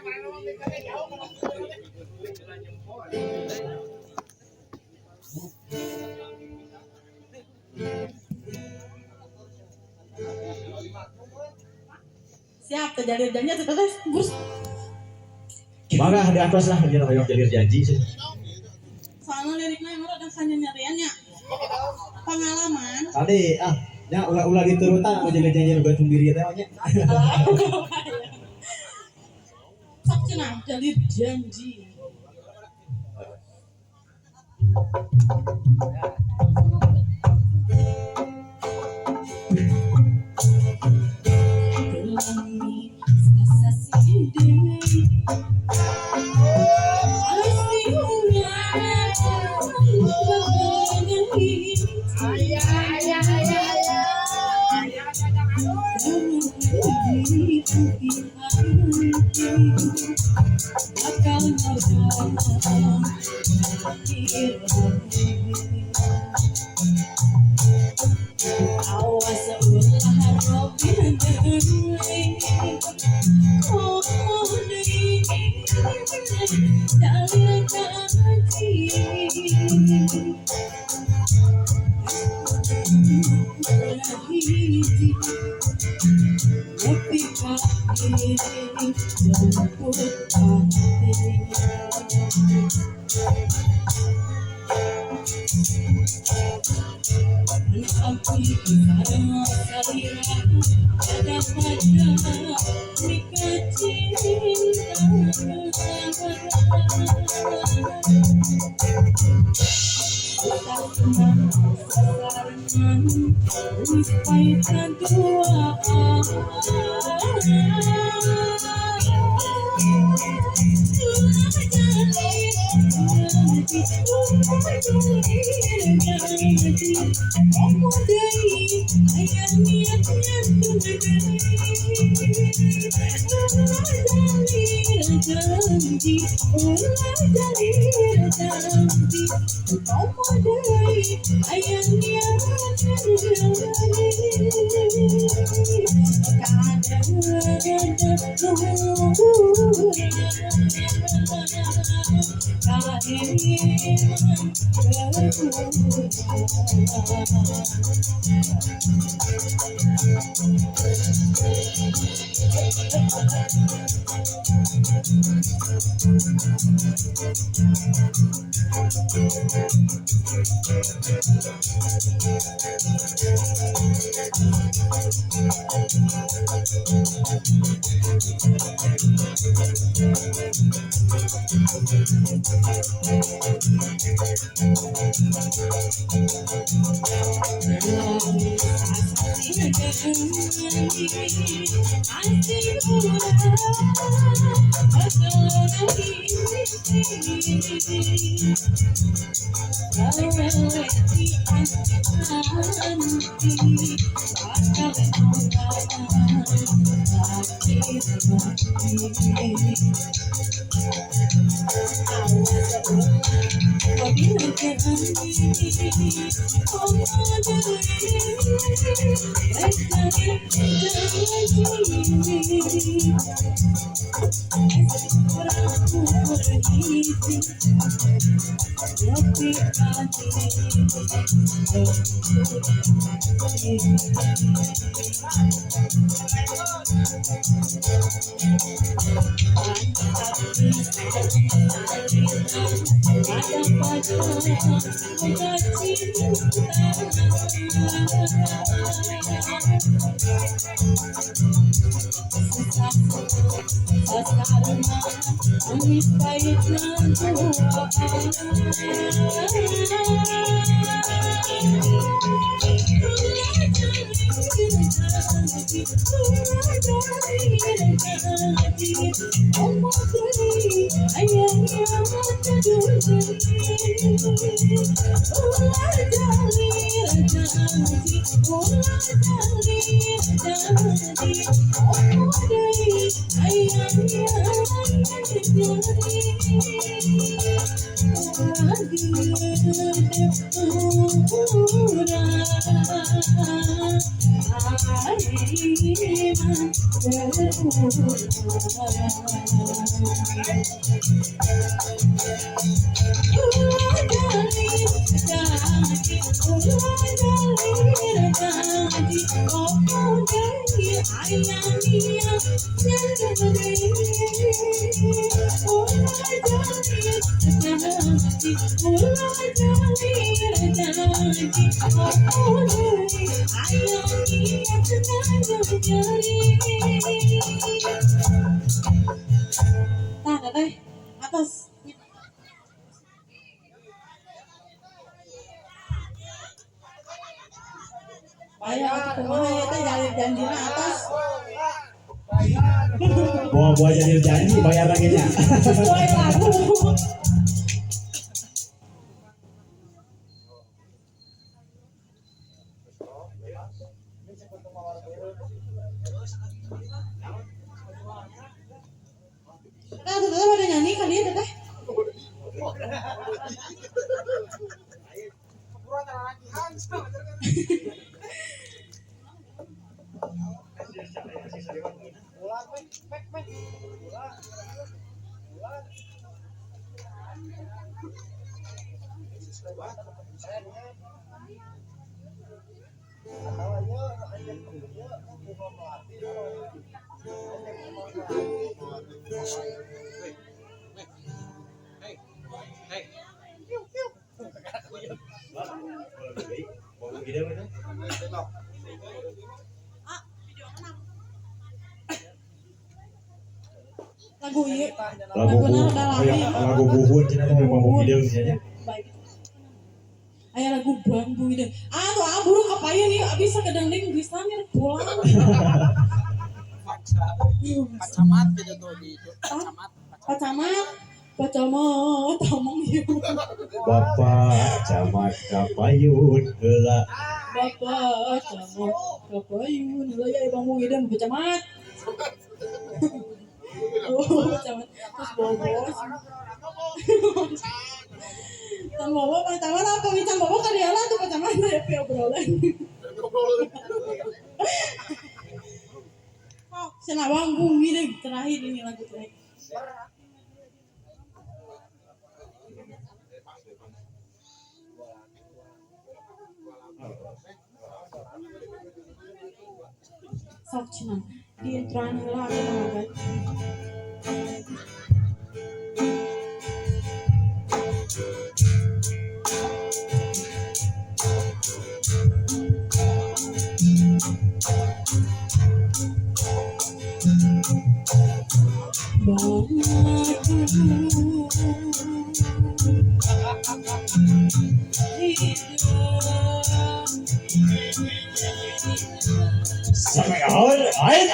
Siap terjalin janji terus bus. Mangga di atas lah jeung hoyong jalir janji sih. Soalnya liriknya emang rada kanyanyariannya. Pengalaman. Tadi ah nya ulah-ulah diturutan mau jalir janji nu gantung diri teh nya. Sok cenah jalir janji. Awas ulah robin deui komo deui dalil janji hiji nepi ka jemput hati. Api sareng salira ada pada mika cinta. Sasarengan wis pait dua. Nah, teteh, atas. Bayar kumaha ya teh jalir janjina atas. Bawa-bawa jalir janji bayar lagi nya. Sesuai lagu. Nah, teteh pada nyanyi kali ya teteh. Lagu ieu. Lagu lagu buhun cenah teh bambu hideung nya. Baik. Aya lagu bambu hideung. Ah tuh ah buruk apain ieu abis sakedeng deui bisa nya pulang. Pacamat gitu tuh di pacamat. Pacamat, pacamat omong ieu. Bapak camat kapayun heula. Bapak camat kapayun heula ya bambu hideung pacamat. Oh, pacamat. Terus bobo. Can bobo pacamat apa bincang bobo kali tuh pacamat ya obrolan. Oh, senawang bumi deh terakhir ini lagu terakhir. Sok cenah di introan heula aku mah kan. Sampai akhir, air.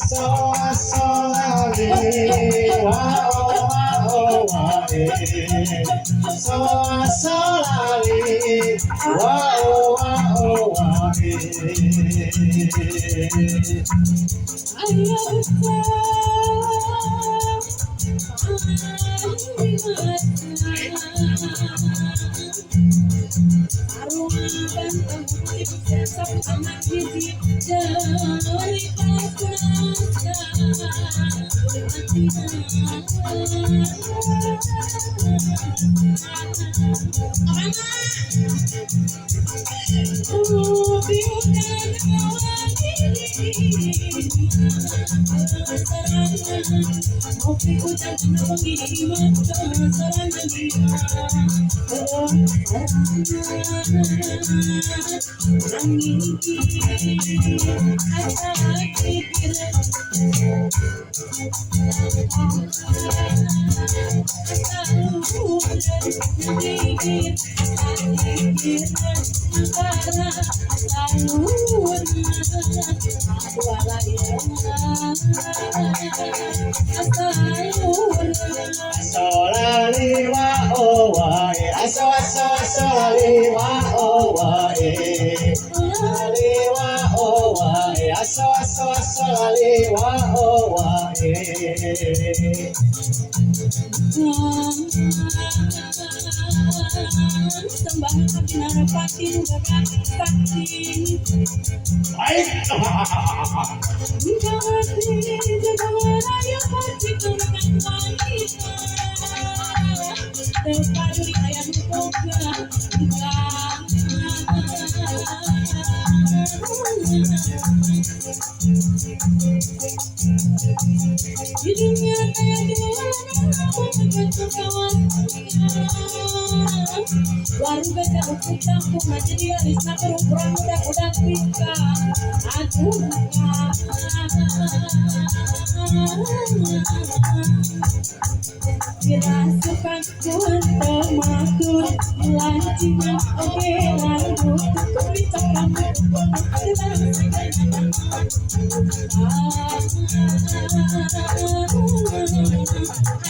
So so la li wa o wa o wa e. So so la li wa o wa o wa e. So la li wa o wa e. So so so la li wa o wa e. La li wa o wa e. So so so la li wa o wa e. Baik.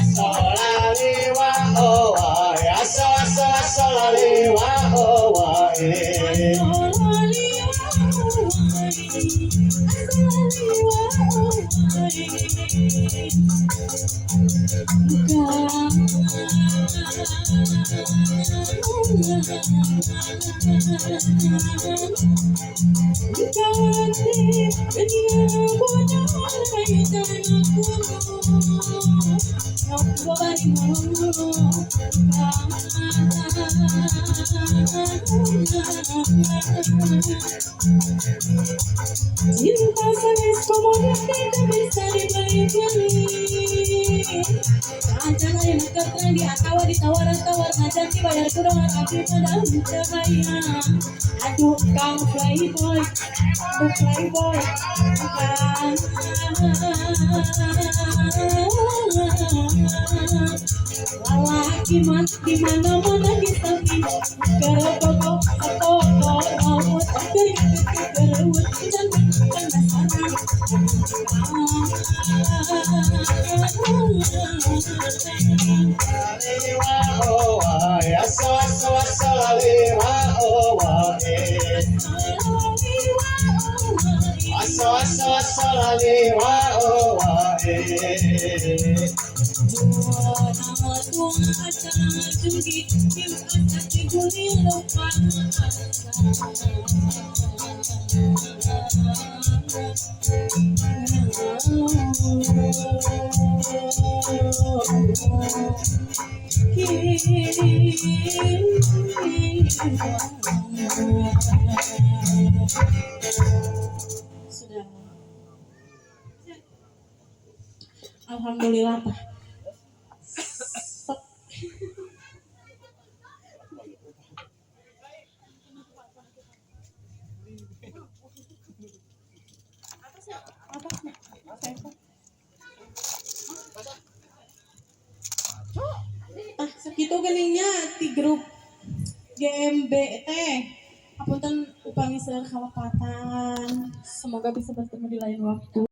So la li wa o wa e. So so so la li wa o wa e. Cinta sanes komoditi teu bisa dibeli-beli. Saacan aya nu keur trendy atawa ditawar-tawar najan dibayar ku dolar, abdi mah da henteu hayang. Aduh Kang Playboy, aduh Playboy, Kang. Lalaki mah di mana-mana disamping, keur bogoh satoko maut, keur keur dan penasaran. Lalewa oh wae, aso aso aso lalewa oh wae. Aso aso aso lalewa oh wae. Sudah. Alhamdulillah tah. Sok. Atasnya. Atasnya. Ah, sakitu geningnya di grup GMB teh. Apunten upami seueur kalepatan. Semoga bisa bertemu di lain waktu.